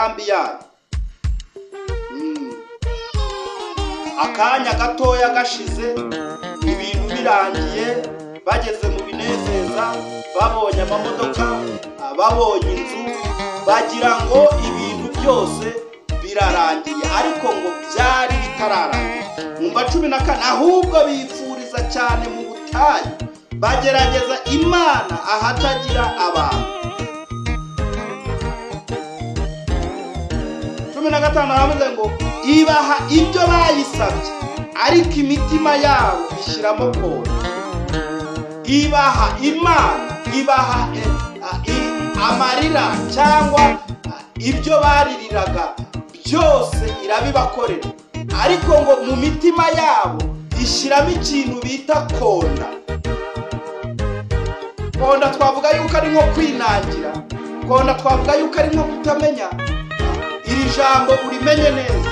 imigambi yayo. Akanya gatoya gashize, ibintu birangiye, bageze mu binezeza, babonye amamodoka, babonye inzu, bagira ngo ibintu byose birarangiye, ariko ngo byari bitararangiye. Umva 14, ahubwo bifuriza cyane mu butayu, bagerageza Imana ahatagira abantu. 15 aravuze ngo ibaha ibyo bayisabye, ariko imitima yabo ishyiramo kona. Ibaha Imana, ibaha amarira cyangwa ibyo baririraga byose irabibakorera, ariko ngo mu mitima yabo ishyiramo ikintu bita konda. Konda twavuga yuko ari nko kwinangira, konda twavuga yuko ari nko kutamenya. Iri jambo urimenye neza.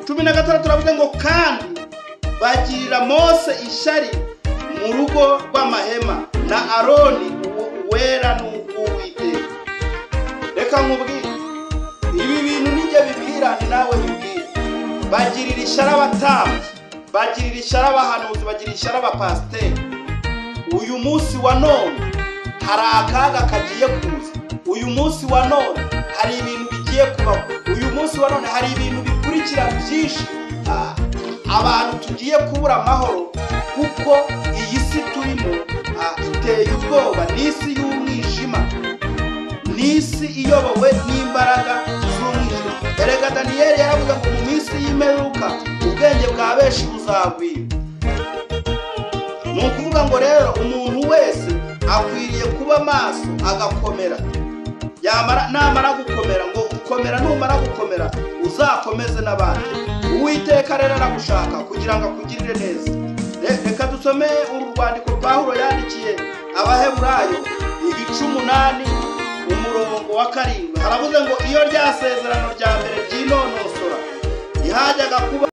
16 turavuze ngo kandi bagirira Mose ishyari mu rugo rw'amahema na Aroni uwera n'uwiteka. Reka nkubwire, ibi bintu nijye bibwira ni nawe bibwira. Bagirira ishyari abatambyi, bagirira ishyari abahanuzi, bagirira ishyari abapasiteri. Uyu munsi wa none hari akaga kagiye kuza. Uyu munsi wa none hari ibintu bigiye kubaho. Uyu munsi wa none hari ibintu bikurikira byinshi. Abantu tugiye kubura amahoro, kuko iyi si turimo iteye ubwoba, ni isi y'umwijima, ni isi iyobowe n'imbaraga z'umwijima. Erega Daniyeli yaravuze ngo mu minsi y'imperuka ubwenge bwa benshi buzagwira. Ni ukuvuga ngo rero umuntu wese akwiriye kuba maso agakomera. Namara gukomera, ngo gukomera, numara gukomera uzakomeze n'abandi. Uwiteka rero aragushaka kugira ngo akugirire neza. Reka dusome uru rwandiko Pawulo yandikiye Abaheburayo ibice 8 umurongo wa 7. Haravuze ngo iyo rya sezerano rya mbere ryinonosora ntihajyaga kuba